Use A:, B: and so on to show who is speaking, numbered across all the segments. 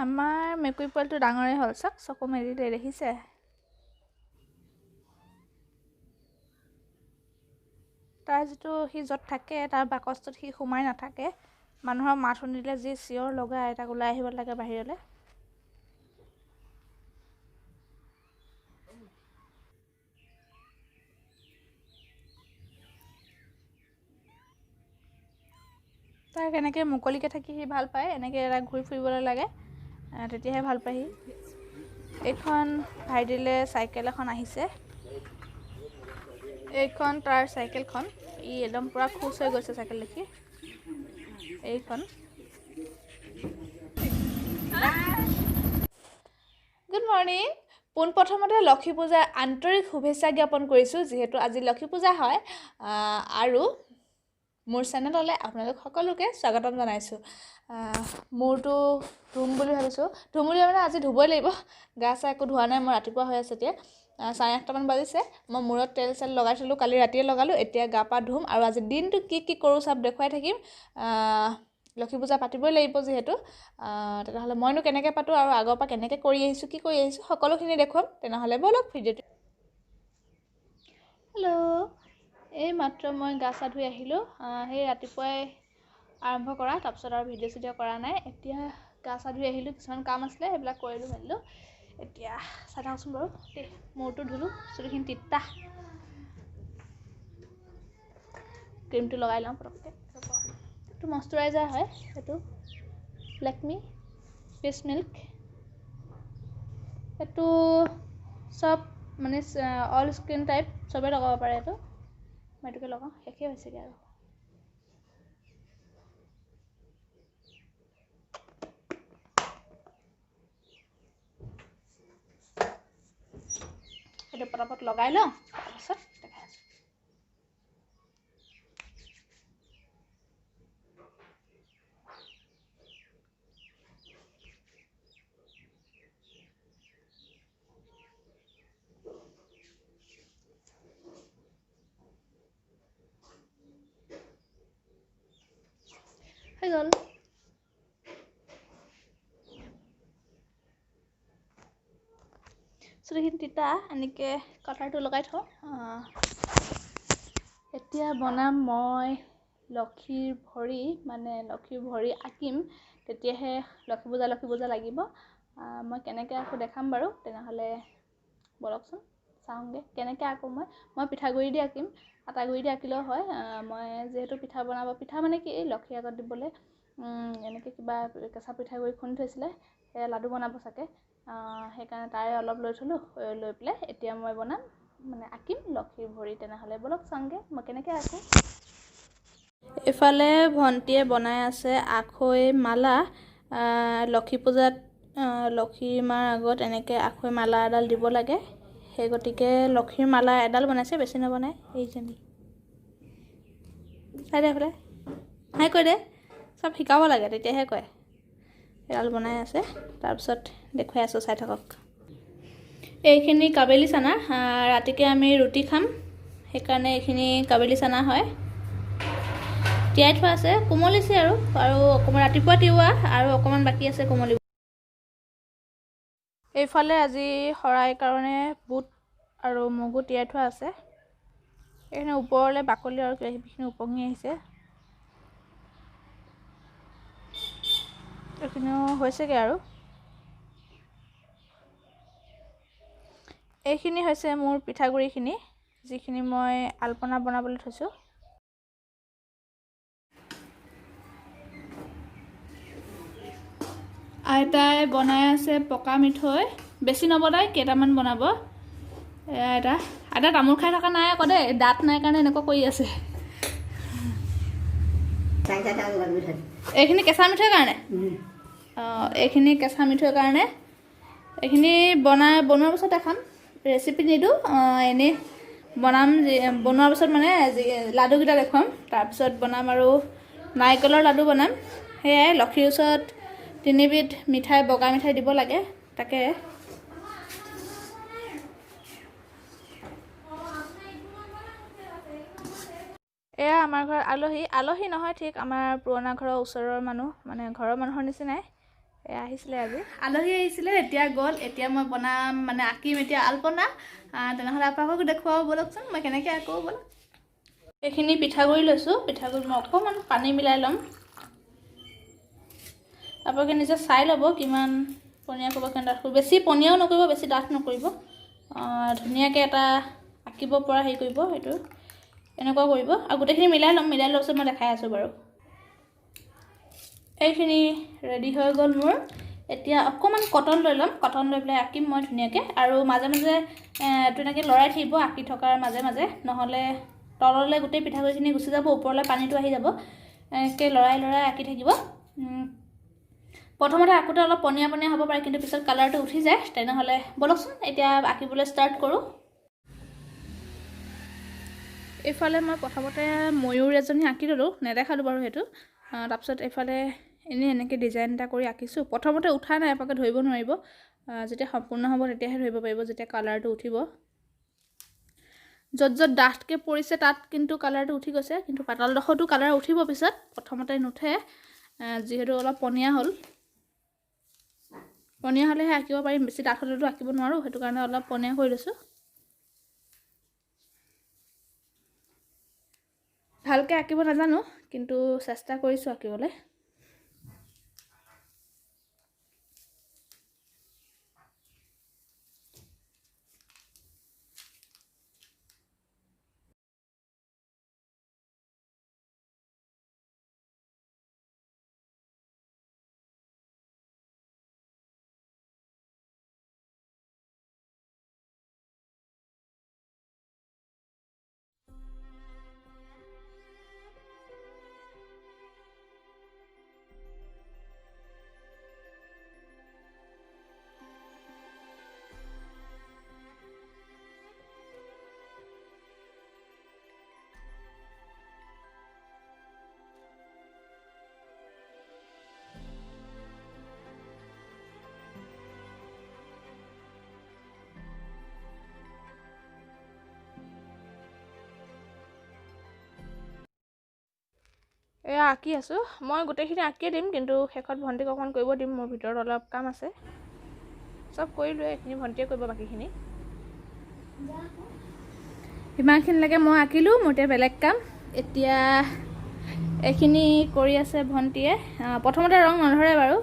A: আমাৰ মেকুৰী পোৱালিটো ডাঙৰেই হ'ল, চাওক চকু মেলিলে দেখিছে। তাৰ যিটো সি য'ত থাকে তাৰ বাকচটোত সি সোমাই নাথাকে, মানুহৰ মাত শুনিলে যি চিঞৰ লগাই তাক ওলাই আহিব লাগে বাহিৰলৈ। তাক এনেকৈ মুকলিকৈ থাকি সি ভাল পায়, এনেকৈ তাক ঘূৰি ফুৰিবলৈ লাগে, তেতিয়াহে ভাল পায় সি। এইখন ভাইটিলৈ চাইকেল এখন আহিছে, এইখন তাৰ চাইকেলখন। ই একদম পূৰা খুচ হৈ গৈছে চাইকেল দেখি। এইখন। Good morning. পোনপ্ৰথমতে লক্ষী পূজাৰ আন্তৰিক শুভেচ্ছা জ্ঞাপন কৰিছোঁ, যিহেতু আজি লক্ষী পূজা হয়। আৰু মোৰ চেনেললৈ আপোনালোক সকলোকে স্বাগতম জনাইছোঁ। মূৰটো ধুম বুলি ভাবিছোঁ, ধুম বুলি মানে আজি ধুবই লাগিব, গা চা একো ধোৱা নাই মই, ৰাতিপুৱা হৈ আছে এতিয়া 8:30মান বাজিছে। মই মূৰত তেল চেল লগাই থ'লোঁ, কালি ৰাতিয়ে লগালোঁ, এতিয়া গা পা ধুম আৰু আজি দিনটো কি কি কৰোঁ চব দেখুৱাই থাকিম। লক্ষী পূজা পাতিবই লাগিব যিহেতু, তেনেহ'লে মইনো কেনেকৈ পাতোঁ আৰু আগৰ পৰা কেনেকৈ কৰি আহিছোঁ, কি কৰি আহিছোঁ, সকলোখিনি দেখুৱাম। তেনেহ'লে ব'লক ভিডিঅ'টো। হেল্ল', এই মাত্ৰ মই গা চা ধুই আহিলোঁ, সেই ৰাতিপুৱাই আৰম্ভ কৰা, তাৰপিছত আৰু ভিডিঅ' চিডিঅ' কৰা নাই। এতিয়া গা চা ধুই আহিলোঁ, কিছুমান কাম আছিলে সেইবিলাক কৰিলোঁ মেলিলোঁ। এতিয়া চাই থাকোঁচোন বাৰু দেই, মূৰটো ধুলোঁ, চুলিখিনি তিতা, ক্ৰীমটো লগাই লওঁ পটককৈ। এইটো মইশ্চাৰাইজাৰ হয়, এইটো লেকমি ফেচ মিল্ক। এইটো চব মানে অল স্কিন টাইপ চবেই লগাব পাৰে এইটো। মই এইটোকে লগাওঁ, শেষেই হৈছেগৈ আৰু। সেইটো পটাপট লগাই লওঁ, তাৰপাছত দেখাই আছোঁ। হৈ গ'ল। চুলিখিনি তিতা, এনেকৈ কাটাৰটো লগাই থওঁ। এতিয়া বনাম মই লক্ষীৰ ভৰি, মানে লক্ষীৰ ভৰি আঁকিম, তেতিয়াহে লক্ষী পূজা লক্ষী পূজা লাগিব। মই কেনেকৈ আঁকো দেখাম বাৰু, তেনেহ'লে ব'লকচোন চাওঁগৈ কেনেকৈ আঁকো। মই পিঠাগুড়ি দি আঁকিম, আটা গুড়ি দি আঁকিলেও হয়। মই যিহেতু পিঠা বনাব, পিঠা মানে কি এই লক্ষীৰ আগত দিবলৈ এনেকৈ কিবা কেঁচা পিঠাগুড়ি খুন্দি থৈছিলে, সেয়া লাডু বনাব চাগে, সেইকাৰণে তাৰে অলপ লৈ থ'লোঁ। লৈ পেলাই এতিয়া মই বনাম, মানে আঁকিম লক্ষীৰ ভৰি। তেনেহ'লে ব'লক চাওঁগৈ মই কেনেকৈ আঁকো। এইফালে ভণ্টিয়ে বনাই আছে আখৈ মালা। লক্ষী পূজাত লক্ষী মাৰ আগত এনেকৈ আখৈ মালা এডাল দিব লাগে, সেই গতিকে লক্ষীৰ মালা এডাল বনাইছে, বেছি নবনায়। এইজনী চাই দে, এইফালে হাই কৈ দে, চব শিকাব লাগে তেতিয়াহে কয়। এডাল বনাই আছে, তাৰপিছত দেখুৱাই আছোঁ, চাই থাকক। এইখিনি কাবেলি চানা, ৰাতিকে আমি ৰুটি খাম, সেইকাৰণে এইখিনি কাবেলি চানা হয়। তিয়াই থোৱা আছে, কোমলিছে আৰু, আৰু অকণমান ৰাতিপুৱা তিওৱা আৰু অকণমান বাকী আছে কোমলিব। এইফালে আজি শৰাই কাৰণে বুট আৰু মগু তিয়াই থোৱা আছে। এইখিনি ওপৰলৈ বাকলি আৰু কিবা কিবিখিনি উপঙি আহিছে, এইখিনিও হৈছেগৈ আৰু। এইখিনি হৈছে মোৰ পিঠাগুড়িখিনি, যিখিনি মই আলপনা বনাবলৈ থৈছোঁ। আইতাই বনাই আছে পকা মিঠৈ, বেছি নবনায়, কেইটামান বনাব। এয়া আইতা, আইতা তামোল খাই থকা নাই আকৌ দেই, দাঁত নাই কাৰণে এনেকুৱা কৰি আছে। এইখিনি কেঁচা মিঠৈৰ কাৰণে, অঁ এইখিনি কেঁচা মিঠৈৰ কাৰণে। এইখিনি বনোৱাৰ পাছত দেখাম, ৰেচিপি নিদিওঁ, এনেই বনাম। বনোৱাৰ পাছত মানে লাডুকেইটা দেখুৱাম, তাৰপিছত বনাম আৰু নাৰিকলৰ লাডু বনাম। সেয়াই লক্ষীৰ ওচৰত তিনিবিধ মিঠাই, বগা মিঠাই দিব লাগে, তাকে। এয়া আমাৰ ঘৰত আলহী, আলহী নহয় ঠিক, আমাৰ পুৰণা ঘৰৰ ওচৰৰ মানুহ, মানে ঘৰৰ মানুহৰ নিচিনাই। এয়া আহিছিলে, আজি আলহী আহিছিলে, এতিয়া গ'ল। এতিয়া মই বনাম, মানে আঁকিম এতিয়া আলপনা। তেনেহ'লে আপোনালোকক দেখুৱাব ব'লকচোন মই কেনেকৈ আঁকো। ব'লক। এইখিনি পিঠাগুড়ি লৈছোঁ, পিঠাগুড়িত মই অকণমান পানী মিলাই ল'ম। আপোনালোকে নিজে চাই ল'ব কিমান পনীয়া কৰিব, কিমান ডাঠ কৰিব। বেছি পনীয়াও নকৰিব, বেছি ডাঠ নকৰিব। ধুনীয়াকৈ এটা আঁকিব পৰা হেৰি কৰিব, সেইটো এনেকুৱা কৰিব। আৰু গোটেইখিনি মিলাই ল'ম, মিলাই লোৱাৰ পিছত মই দেখাই আছোঁ বাৰু। এইখিনি ৰেডি হৈ গ'ল মোৰ। এতিয়া অকণমান কটন লৈ ল'ম, কটন লৈ পেলাই আঁকিম মই ধুনীয়াকৈ। আৰু মাজে মাজে তেনেকৈ লৰাই থাকিব আঁকি থকাৰ মাজে মাজে, নহ'লে তললৈ গোটেই পিঠাগুড়িখিনি গুচি যাব, ওপৰলৈ পানীটো আহি যাব। এনেকৈ লৰাই লৰাই আঁকি থাকিব। প্ৰথমতে আঁকোতে অলপ পনীয়া পনীয়া হ'ব পাৰে, কিন্তু পিছত কালাৰটো উঠি যায়। তেনেহ'লে ব'লকচোন এতিয়া আঁকিবলৈ ষ্টাৰ্ট কৰোঁ। এইফালে মই প্ৰথমতে ময়ূৰ এজনী আঁকি ল'লোঁ, নেদেখালোঁ বাৰু সেইটো। তাৰপিছত এইফালে এনেই এনেকৈ ডিজাইন এটা কৰি আঁকিছোঁ। প্ৰথমতে উঠা নাই, আপোনালোকে ধৰিব নোৱাৰিব। যেতিয়া সম্পূৰ্ণ হ'ব তেতিয়াহে ধৰিব পাৰিব, যেতিয়া কালাৰটো উঠিব। য'ত য'ত ডাঠকৈ পৰিছে তাত কিন্তু কালাৰটো উঠি গৈছে, কিন্তু পাতলডোখৰতো কালাৰ উঠিব পিছত, প্ৰথমতে নুঠে, যিহেতু অলপ পনীয়া হ'ল। পনীয়া হ'লেহে আঁকিব পাৰিম, বেছি ডাঠ হ'লেতো আঁকিব নোৱাৰোঁ, সেইটো কাৰণে অলপ পনীয়া কৰি লৈছোঁ। ভালকৈ আঁকিব নাজানো, কিন্তু চেষ্টা কৰিছোঁ আঁকিবলৈ। এয়া আঁকি আছোঁ মই, গোটেইখিনি আঁকিয়ে দিম, কিন্তু শেষত ভণ্টিক অকণমান কৰিব দিম, মোৰ ভিতৰত অলপ কাম আছে। চব কৰিলোৱে, এইখিনি ভণ্টিয়ে কৰিব বাকীখিনি। ইমানখিনিলৈকে মই আঁকিলোঁ, মোৰ এতিয়া বেলেগ কাম। এতিয়া এইখিনি কৰি আছে ভণ্টিয়ে। প্ৰথমতে ৰং নধৰে বাৰু,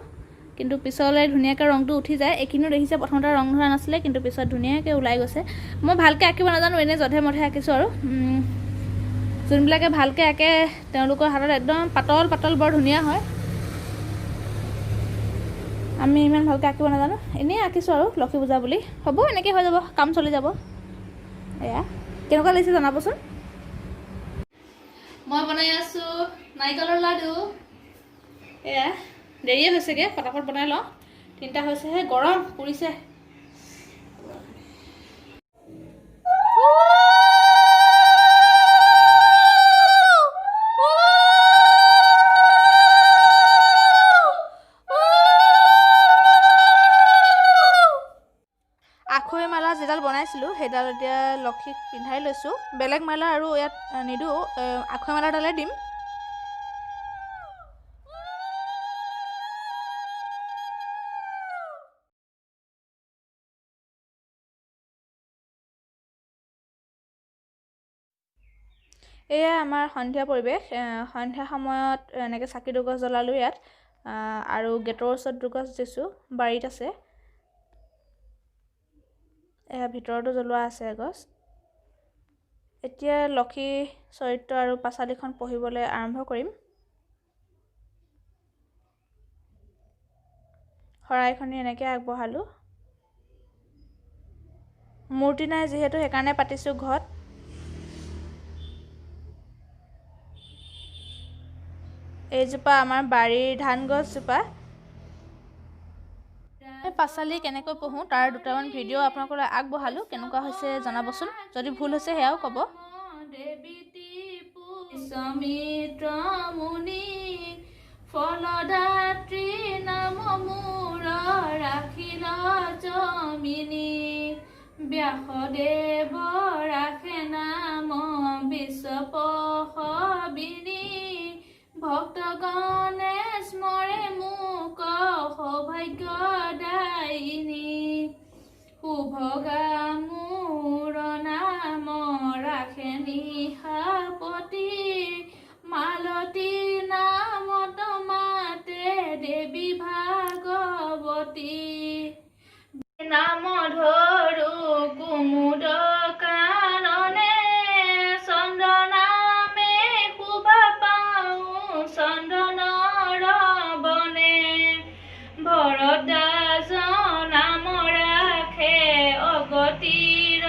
A: কিন্তু পিছলৈ ধুনীয়াকৈ ৰংটো উঠি যায়। এইখিনিও দেখিছে প্ৰথমতে ৰং ধৰা নাছিলে, কিন্তু পিছত ধুনীয়াকৈ ওলাই গৈছে। মই ভালকৈ আঁকিব নাজানো, এনেই যধে মধে আঁকিছোঁ আৰু। যোনবিলাকে ভালকৈ আঁকে তেওঁলোকৰ হাতত একদম পাতল পাতল বৰ ধুনীয়া হয়। আমি ইমান ভালকৈ আঁকিব নাজানো, এনেই আঁকিছোঁ আৰু লক্ষী পূজা বুলি। হ'ব, এনেকৈ হৈ যাব, কাম চলি যাব। এয়া কেনেকুৱা লাগিছে জনাবচোন। মই বনাই আছোঁ নাৰিকলৰ লাডু। এয়া দেৰিয়ে হৈছেগৈ, ফটাফট বনাই লওঁ, 3টা হৈছেহে, গৰম পৰিছে। আখৈ মালা যিডাল বনাইছিলোঁ সেইডাল এতিয়া লক্ষীক পিন্ধাই লৈছোঁ। বেলেগ মালা আৰু ইয়াত নিদিওঁ, আখৈ মালাডালে দিম। এয়া আমাৰ সন্ধিয়া পৰিৱেশ। সন্ধিয়া সময়ত এনেকৈ চাকি দুগছ জ্বলালোঁ ইয়াত, আৰু গেটৰ ওচৰত দুগছ দিছোঁ, বাৰীত আছে। এয়া ভিতৰতো জ্বলোৱা আছে এগছ। এতিয়া লক্ষী চৰিত্ৰ আৰু পাঁচালীখন পঢ়িবলৈ আৰম্ভ কৰিম। শৰাইখনি এনেকৈ আগবঢ়ালোঁ। মূৰ্তি নাই যিহেতু, সেইকাৰণে পাতিছোঁ ঘৰত। এইজোপা আমাৰ বাৰীৰ ধান গছজোপা। পাঁচালী কেনেকৈ পঢ়োঁ তাৰ দুটামান ভিডিঅ' আপোনালোকলৈ আগবঢ়ালোঁ, কেনেকুৱা হৈছে জনাবচোন, যদি ভুল হৈছে সেয়াও ক'ব। ফলদাত্ৰী নাম মোৰ ৰাখিল জমিনী, ব্যাসদেৱ ৰাখে নাম বিশ্বপশবিনী, ভক্তগণে স্মৰে মোক সৌভাগ্যদায়িনী। সুভগা মোৰ নাম ৰাখে নিশাপতি, মালতী নামত মাতে দেৱী ভাগৱতী। নাম ধৰো কুমুদ কাননে, চন্দ্ৰ নামে শোভা পাওঁ চন্দনৰ বনে। ভৰদ্বাজ নাম ৰাখে অগতিৰ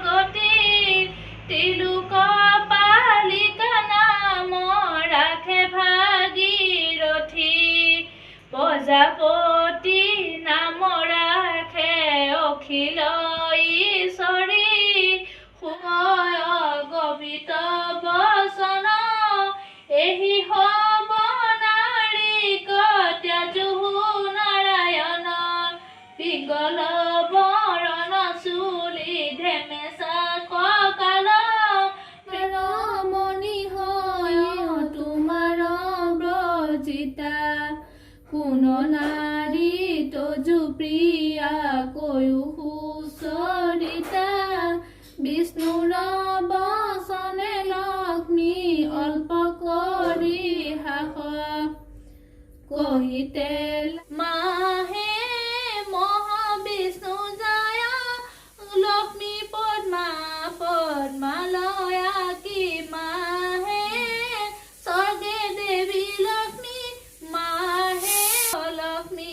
A: গতি, তিলোক পালিকা নাম ৰাখে ভাগীৰথী। প্ৰজাপতি নাম ৰাখে অখিল ঈশ্বৰী, গবিত বচন এহি সব নাৰীক ত্যাজুহু নাৰায়ণ। পিংগল বৰণ চুলি ধেমেচা কঁকাল, ৰমণী হয় তোমাৰ ব্ৰজিতা। কোন নাৰী তজু প্ৰিয়া কয়ো সুচৰিতা, বিষ্ণুৰ বচনে লক্ষ্মী অল্প কৰি হাস। কহিতে মাহে মহাবিষ্ণু জয়, লক্ষ্মী পদ্মা পদ্মালয়া কি মাহে, স্বৰ্গে দেৱী লক্ষ্মী মাহে লক্ষ্মী।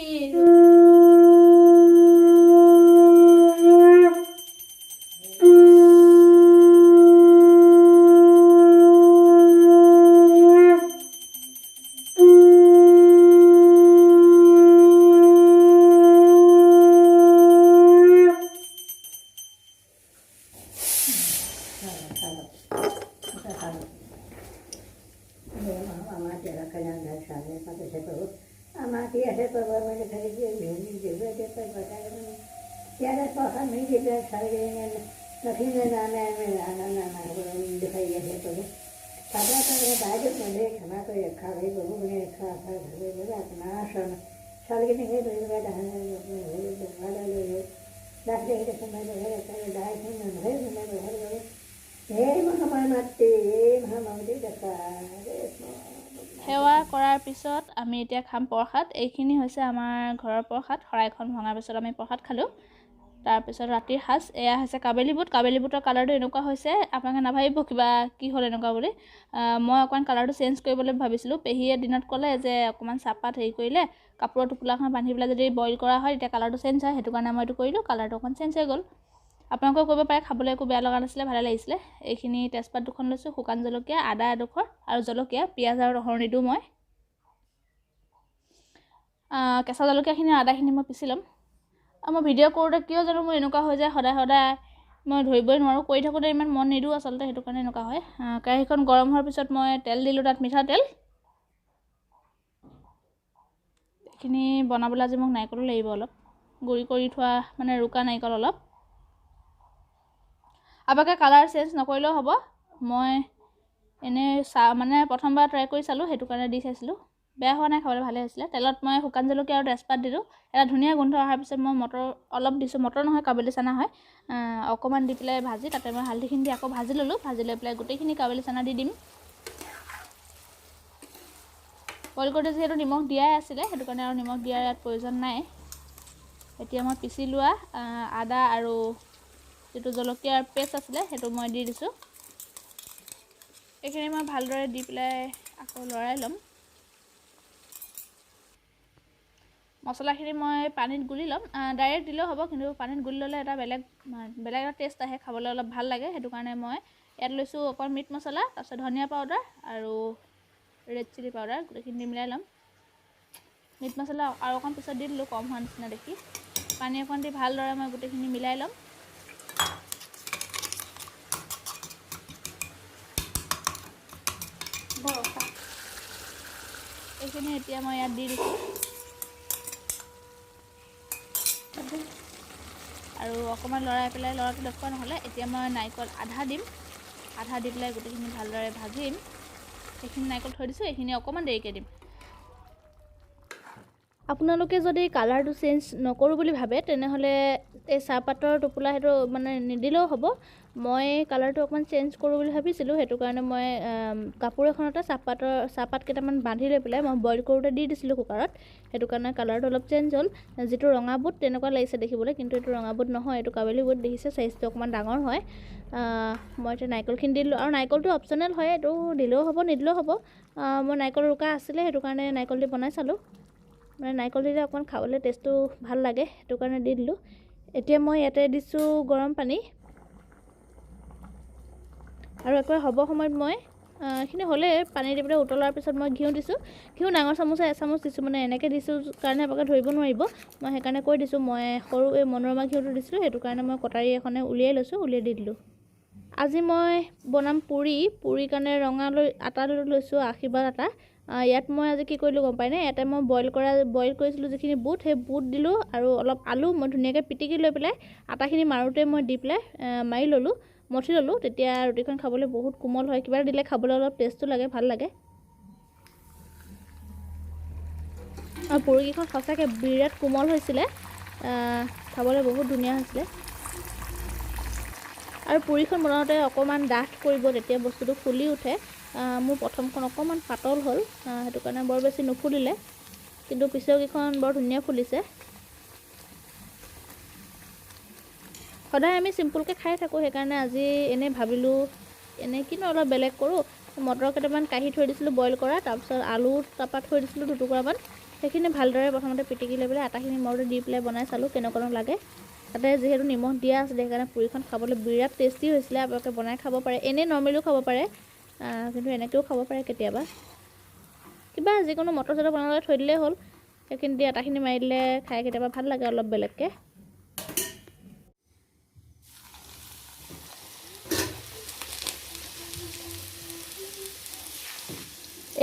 A: সেৱা কৰাৰ পিছত আমি এতিয়া খাম প্ৰসাদ। এইখিনি হৈছে আমাৰ ঘৰৰ প্ৰসাদ। শৰাইখন ভঙাৰ পিছত আমি প্ৰসাদ খালোঁ। তাৰপিছত ৰাতিৰ সাজ এয়া হৈছে কাবেলি বুট। কাবেলি বুটৰ কালাৰটো এনেকুৱা হৈছে, আপোনালোকে নাভাবিব কিবা কি হ'ল এনেকুৱা বুলি। মই অকণমান কালাৰটো চেঞ্জ কৰিবলৈ ভাবিছিলোঁ। পেহীয়ে দিনত ক'লে যে অকণমান চাহপাত হেৰি কৰিলে কাপোৰৰ টোপোলাখন বান্ধি পেলাই যদি বইল কৰা হয় তেতিয়া কালাৰটো চেঞ্জ হয়, সেইটো কাৰণে মই এইটো কৰিলোঁ, কালাৰটো অকণমান চেঞ্জ হৈ গ'ল। আপোনালোকেও কৰিব পাৰে, খাবলৈ একো বেয়া লগা নাছিলে, ভালে লাগিছিলে। এইখিনি তেজপাত দুখন লৈছোঁ, শুকান জলকীয়া, আদা এডোখৰ আৰু জলকীয়া, পিঁয়াজ আৰু নহৰু নিদিওঁ মই। কেঁচা জলকীয়াখিনি আৰু আদাখিনি মই পিচি ল'ম। আৰু মই ভিডিঅ' কৰোঁতে কিয় জানো মোৰ এনেকুৱা হৈ যায় সদায় সদায়, মই ধৰিবই নোৱাৰোঁ। কৰি থাকোঁতে ইমান মন নিদিওঁ আচলতে, সেইটো কাৰণে এনেকুৱা হয়। কেৰাহীখন গৰম হোৱাৰ পিছত মই তেল দিলোঁ, তাত মিঠাতেল। এইখিনি বনাবলৈ আজি মোক নাৰিকলো লাগিব অলপ, গুড়ি কৰি থোৱা মানে ৰুকা নাৰিকল অলপ। আপোনালোকে কালাৰ চেঞ্জ নকৰিলেও হ'ব, মই এনেই মানে প্ৰথমবাৰ ট্ৰাই কৰি চালোঁ, সেইটো কাৰণে দি চাইছিলোঁ, বেয়া হোৱা নাই, খাবলৈ ভালেই হৈছিলে। তেলত মই শুকান জলকীয়া আৰু তেজপাত দিলোঁ। এটা ধুনীয়া গোন্ধ অহাৰ পিছত মই মটৰ অলপ দিছোঁ, মটৰ নহয় কাবুলি চানা হয়, অকণমান দি পেলাই ভাজি তাতে মই হালধিখিনি দি আকৌ ভাজি ল'লোঁ। ভাজি লৈ পেলাই গোটেইখিনি কাবুলি চানা দি দিম। বইল কৰোঁতে যিহেতু নিমখ দিয়াই আছিলে, সেইটো কাৰণে আৰু নিমখ দিয়াৰ ইয়াত প্ৰয়োজন নাই। এতিয়া মই পিচি লোৱা আদা আৰু যিটো জলকীয়াৰ পেষ্ট আছিলে সেইটো মই দি দিছোঁ। এইখিনি মই ভালদৰে দি পেলাই আকৌ লৰাই ল'ম। মছলাখিনি মই পানীত গুলি ল'ম, ডাইৰেক্ট দিলেও হ'ব, কিন্তু পানীত গুলি ল'লে এটা বেলেগ বেলেগ এটা টেষ্ট আহে, খাবলৈ অলপ ভাল লাগে। সেইটো কাৰণে মই ইয়াত লৈছোঁ অকণ মিট মছলা, তাৰপিছত ধনিয়া পাউডাৰ আৰু ৰেড চিলি পাউডাৰ, গোটেইখিনি মিলাই ল'ম। মিট মছলা আৰু অকণ পিছত দি দিলোঁ, কম হোৱা নিচিনা দেখি। পানী অকণ দি ভালদৰে মই গোটেইখিনি মিলাই ল'ম। এইখিনি এতিয়া মই ইয়াত দি দিছোঁ আৰু অকণমান লৰাই পেলাই, লৰাটো দেখুওৱা নহ'লে। এতিয়া মই নাৰিকল আধা দিম, আধা দি পেলাই গোটেইখিনি ভালদৰে ভাজিম। সেইখিনি নাৰিকল থৈ দিছোঁ, এইখিনি অকণমান দেৰিকৈ দিম। আপোনালোকে যদি কালাৰটো চেঞ্জ নকৰোঁ বুলি ভাবে, তেনেহ'লে এই চাহপাতৰ টোপোলা সেইটো মানে নিদিলেও হ'ব। মই কালাৰটো অকণমান চেঞ্জ কৰোঁ বুলি ভাবিছিলোঁ, সেইটো কাৰণে মই কাপোৰ এখনতে চাহপাত কেইটামান বান্ধি লৈ পেলাই মই বইল কৰোঁতে দি দিছিলোঁ কুকাৰত। সেইটো কাৰণে কালাৰটো অলপ চেঞ্জ হ'ল। যিটো ৰঙা বুট তেনেকুৱা লাগিছে দেখিবলৈ, কিন্তু এইটো ৰঙা বুট নহয়, এইটো কাবেলি বুট। দেখিছে, চাইজটো অকণমান ডাঙৰ হয়। মই এতিয়া নাৰিকলখিনি দিলোঁ, আৰু নাৰিকলটো অপশ্যনেল হয়, এইটো দিলেও হ'ব নিদিলেও হ'ব। মই নাৰিকল ৰুকা আছিলে, সেইটো কাৰণে নাৰিকল দি বনাই চালোঁ। মানে নাৰিকল দিলে অকণমান খাবলৈ টেষ্টটো ভাল লাগে, সেইটো কাৰণে দি দিলোঁ। এতিয়া মই ইয়াতে দিছোঁ গৰম পানী, আৰু একেবাৰে হ'ব সময়ত মই এইখিনি হ'লে পানী দি পেলাই উতলাৰ পিছত মই ঘিউ দিছোঁ। ঘিউ ডাঙৰ চামুচে এচামুচ দিছোঁ, মানে এনেকৈ দিছোঁ কাৰণে আপোনালোকে ধৰিব নোৱাৰিব, মই সেইকাৰণে কৈ দিছোঁ। মই সৰু এই মনোৰমা ঘিউটো দিছিলোঁ, সেইটো কাৰণে মই কটাৰী এখনে উলিয়াই লৈছোঁ, উলিয়াই দি দিলোঁ। আজি মই বনাম পুৰি। পুৰিৰ কাৰণে ৰঙা লৈ আটা লৈছোঁ, আশীৰ্বাদ আটা। ইয়াত মই আজি কি কৰিলোঁ গম পায়নে? ইয়াতে মই বইল কৰিছিলোঁ যিখিনি বুট, সেই বুট দিলোঁ আৰু অলপ আলু মই ধুনীয়াকৈ পিটিকি লৈ পেলাই আটাখিনি মাৰোঁতে মই দি পেলাই মাৰি ল'লোঁ, মঠি ল'লোঁ। তেতিয়া ৰুটিখন খাবলৈ বহুত কোমল হয়, কিবা এটা দিলে খাবলৈ অলপ টেষ্টো লাগে, ভাল লাগে। আৰু পুৰিকেইখন সঁচাকৈ বিৰাট কোমল হৈছিলে, খাবলৈ বহুত ধুনীয়া হৈছিলে। আৰু পুৰিখন বনাওঁতে অকণমান ডাঠ কৰিব, তেতিয়া বস্তুটো ফুলি উঠে। মোৰ প্ৰথমখন অকণমান পাতল হ'ল, সেইটো কাৰণে বৰ বেছি নুফুলিলে, কিন্তু পিছৰকেইখন বৰ ধুনীয়া ফুলিছে। সদায় আমি চিম্পুলকৈ খাই থাকোঁ, সেইকাৰণে আজি এনেই ভাবিলোঁ এনেই কিনো অলপ বেলেগ কৰোঁ। মটৰ কেইটামান কাঢ়ি থৈ দিছিলোঁ বইল কৰা, তাৰপিছত আলু তাৰপৰা থৈ দিছিলোঁ দুটুকুৰামান, সেইখিনি ভালদৰে প্ৰথমতে পিটিকি লৈ পেলাই আটাখিনি মৰতে দি পেলাই বনাই চালোঁ কেনেকুৱানো লাগে। তাতে যিহেতু নিমখ দিয়া আছিলে, সেইকাৰণে পুৰিখন খাবলৈ বিৰাট টেষ্টি হৈছিলে। আপোনালোকে বনাই খাব পাৰে, এনেই নৰ্মেলিও খাব পাৰে, কিন্তু এনেকৈও খাব পাৰে। কেতিয়াবা কিবা যিকোনো মটৰ চটৰ বনাবলৈ থৈ দিলেই হ'ল, সেইখিনি দি আটাখিনি মাৰি দিলে খাই কেতিয়াবা ভাল লাগে অলপ বেলেগকৈ।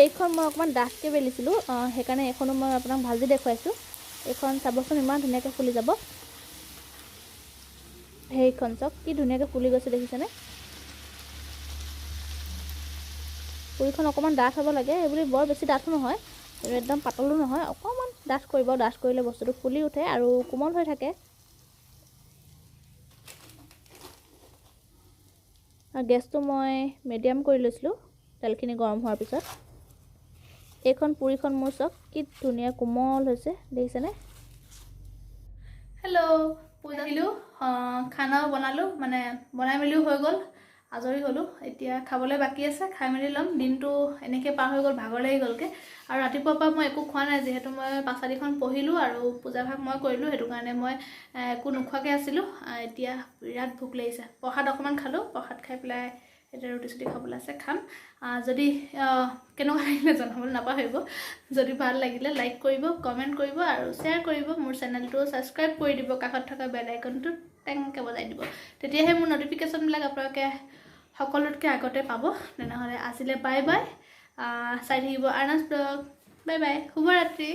A: এইখন মই অকণমান ডাঠকৈ বেলিছিলোঁ, সেইকাৰণে এইখনো মই আপোনাক ভাজি দেখুৱাইছোঁ। এইখন চাবচোন ইমান ধুনীয়াকৈ ফুলি যাব। সেইখন চাওক কি ধুনীয়াকৈ ফুলি গৈছে, দেখিছেনে? পুৰিখন অকণমান ডাঠ হ'ব লাগে, সেইবুলি বৰ বেছি ডাঠো নহয়, একদম পাতলো নহয়, অকণমান ডাঠ কৰিব। ডাঠ কৰিলে বস্তুটো ফুলি উঠে আৰু কোমল হৈ থাকে। আৰু গেছটো মই মিডিয়াম কৰি লৈছিলোঁ তেলখিনি গৰম হোৱাৰ পিছত। এইখন পুৰিখন মোৰ চাওক কি ধুনীয়া কোমল হৈছে, দেখিছেনে? হেল্ল', পূজা দিলোঁ, খানাও বনালোঁ, মানে বনাই মেলিও হৈ গ'ল, আজৰি হ'লোঁ। এতিয়া খাবলৈ বাকী আছে, খাই মেলি ল'ম। দিনটো এনেকৈ পাৰ হৈ গ'ল, ভাগৰ লাগি গ'লগৈ। আৰু ৰাতিপুৱাৰ পৰা মই একো খোৱা নাই, যিহেতু মই পাচালিখন পঢ়িলোঁ আৰু পূজা ভাগ মই কৰিলোঁ, সেইটো কাৰণে মই একো নোখোৱাকৈ আছিলোঁ। এতিয়া বিৰাট ভোক লাগিছে। প্ৰসাদ অকণমান খালোঁ, প্ৰসাদ খাই পেলাই এতিয়া ৰুটি চুটি খাবলৈ আছে, খাম। যদি কেনেকুৱা লাগিলে জনাবলৈ নাপাহৰিব। যদি ভাল লাগিলে লাইক কৰিব, কমেণ্ট কৰিব আৰু শ্বেয়াৰ কৰিব। মোৰ চেনেলটো ছাবস্ক্ৰাইব কৰি দিব, কাষত থকা বেল আইকনটো টেংকৈ বজাই দিব, তেতিয়াহে মোৰ ন'টিফিকেশ্যনবিলাক আপোনালোকে সকলোতকৈ আগতে পাব। তেনেহ'লে আজিলৈ বাই বাই, চাই থাকিব আৰ্নাছ ব্লগ। বাই বাই, শুভৰাত্ৰি।